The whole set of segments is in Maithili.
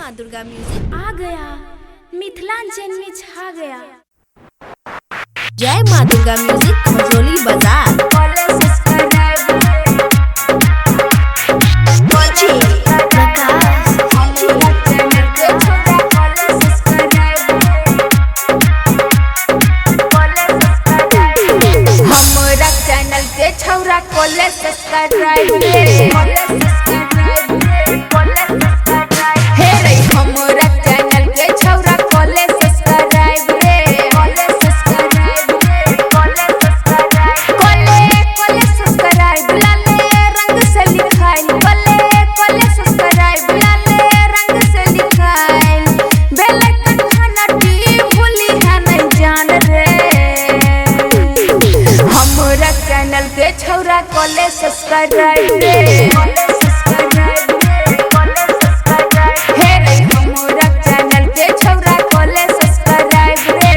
माँ दुर्गा म्यूजिक आ गया, मिथिलांचल में छा गया। जय माँ दुर्गा म्यूजिक खजोली बाजार। हमरा चैनल के छौरा कोले सब्सक्राइब रे, हे रे हमरा चैनल के छौरा कोले सब्सक्राइब रे, कोले कोले सब्सक्राइब लाले रंग से लिखाइल, कोले कोले सब्सक्राइब लाले रंग से लिखाइल, बेल आइकन घंटी भूली है नहीं जान रे। हमरा चैनल के छौरा कोले सब्सक्राइब रे, हे रे हमरा चैनल के छौरा कोले सब्सक्राइब रे।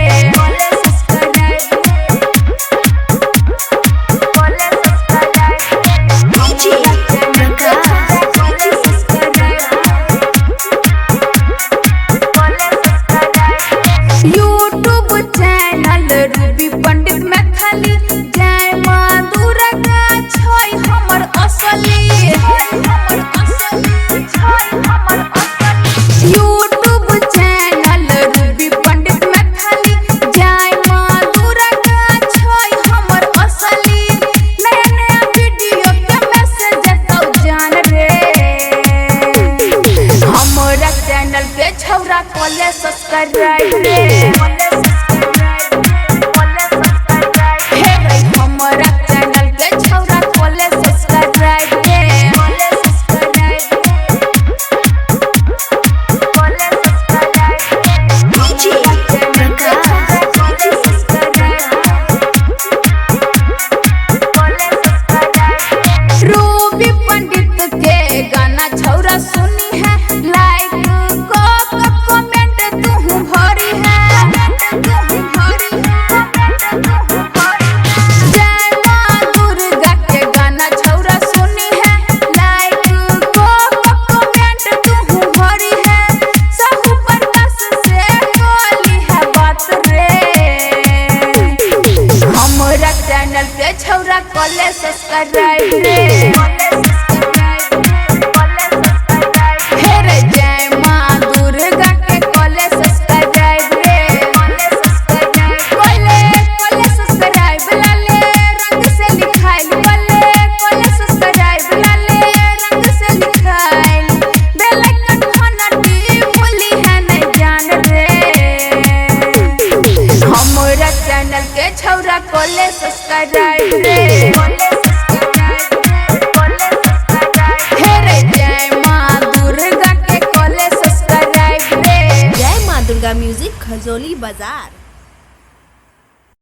YouTube channel Ruby Pandit Maithili, जय माँ दुर्गा छै हमर असली। यूट्यूब चैनल रूबी पंडित मैथिली, जय माँ दुर्गा छै हमर असली। नया नया वीडियो के मैसेज तो जान रे। हमरा चैनल के छौरा कोले सब्सक्राइब रे, हे रे हमरा चैनल के छौरा कोले सब्सक्राइब रे। रूबी पंडित के गाना छौरा सुनी है, लाइक को कमेंट तू भरी है। जय माँ दुर्गा के गाना छौरा सुनी है, लाइक को कमेंट तू भरी है। सब प्रकाश से बोली है बात रे। हमरा चैनल के छौरा कोले सब्सक्राइब रे, हे रे जय माँ दुर्गा के कोले सब्सक्राइब रे। कोले कोले सब्सक्राइब लाले रंग से लिखाइल, कोले कोले सब्सक्राइब लाले रंग से लिखाइल, बेल आइकन घंटी भूली है नहीं जान रे। हमरा चैनल के छौरा कोले सब्सक्राइब रे, हे रे जय माँ दुर्गा के कोले सब्सक्राइब रे। जय माँ दुर्गा म्यूजिक खजोली बाजार।